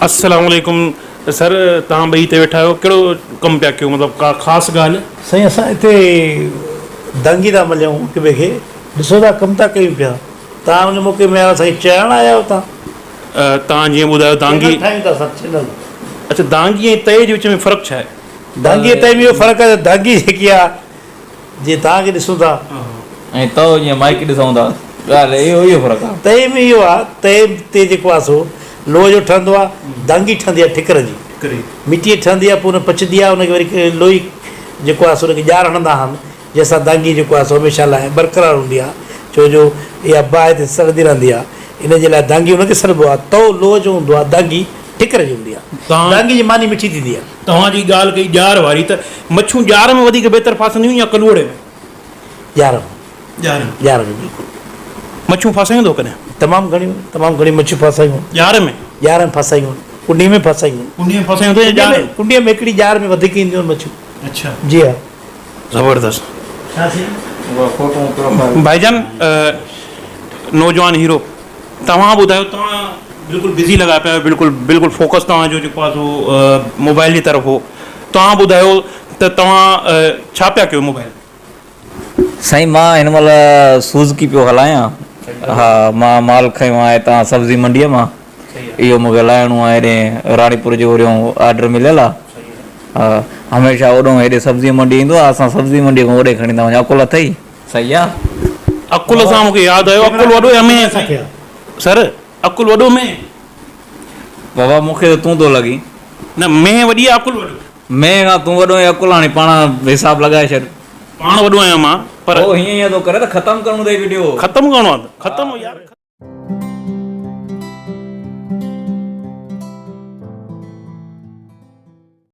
السلام عليڪم سر توهان ٻئي هتي ويٺا آهيو ڪهڙو ڪم پيا ڪيو مطلب ڪا خاص ڳالهه. سائين اسان هتي دانگي ٿا مليون هڪ ٻئي کي ڏسو ٿا ڪم ٿا ڪيون پيا توهان ان موقعي ۾ اسان کي چڙهائڻ آيا آهيو توهان. توهان جيئن ٻڌايو دانگي. چينل ٺاهيون ٿا اسان چينل. اڇا دانگي ۽ تئي جي وچ ۾ فرق ڇا آهي؟ دانگي ۽ تئي ۾ اهو فرق آهي ته دانگي جيڪي آهي جيئن توهان کي ڏسون ٿا. ۽ تئو جيئن مائيڪ ڏسون ٿا. ڳالهه اهو اهو فرق آهي. تئي ۾ اهو آهي تئي تي جيڪو آهي سو لوهه جو ٺهندو آهي دانگي ٺهندي آهي ٺڪر جي. مٽيء جي ٺهندي آهي پوء ان پچندي آهي ان کي وري لوهي جيڪو آهي سو ان کي ڄار هڻندا آهن جنهن سان دانگي جيڪو آهي سو هميشه لاء برقرار هوندي آهي ڇو جو اها باهه تي سڙندي رهندي آهي ان جي لاء دانگي ان کي سڏبو آهي تئو لوهه جو هوندو آهي دانگي ٺڪر جي هوندي آهي دانگي جي ماني مٺي ٿيندي آهي. توهان جي ڳالهه ڪئي ڄار واري ته مڇيون ڄار ۾ وڌيڪ بهتر ڦاسنديون يا ڪلوڙي ۾؟ ڄار ۾. ڄار ۾. ڄار ۾ بلڪل. مڇيون ڦاسايون اٿو ڪڏهن؟ تمام گهڻيون تمام گهڻيون مڇيون ڦاسايون. ڄار ۾؟ ڄار ۾ ڦاسايون ڪنڊي ۾ ڦاسايون. ڪنڊي ۾ ڦاسايون اٿو يا ڄار ۾؟ ڪنڊي ۾ هڪڙي ڄار ۾ وڌيڪ اينديون آهن مڇيون. اڇا. جي ها. زبردست. ڀائي جان نوجوان هيرو توهان ٻڌايو توهان بلڪل بزي لڳا پيا آهيو بلڪل بلڪل فوڪس توهان جو جيڪو آهي سو موبائل جي طرف هو توهان ٻڌايو ته توهان ڇا پيا ڪيو موبائل. سائين مان هن مهل سوزڪي پيو هلايان ها مان مال کنيو آهي هتان سبزي منڊيء مان اهو مون کي لاهڻو آهي هيڏي راڻيپور جو هوريون آرڊر مليل آهي ها هميشه اوڏو هيڏي سبزي منڊي ايندو آهي اسان سبزي منڊي کان اوڏي کڻي ٿا وڃون عقل اٿئي صحيح آ. عقل سان مون کي ياد آيو عقل وڏو يا مينهن سائين سر عقل وڏو مينهن. بابا مون کي ته تون ٿو لڳين. نه مينهن وڏي آ عقل وڏو. مينهن کان تون وڏو آهين عقل هاڻي پاڻ حساب لڳائي ڇڏ. پاڻ وڏو آهيان مان پر. هو هيئن هيئن ٿو ڪري ته ختم ڪرڻو اٿئي وڊيو. ختم ڪرڻو آ ختم يار.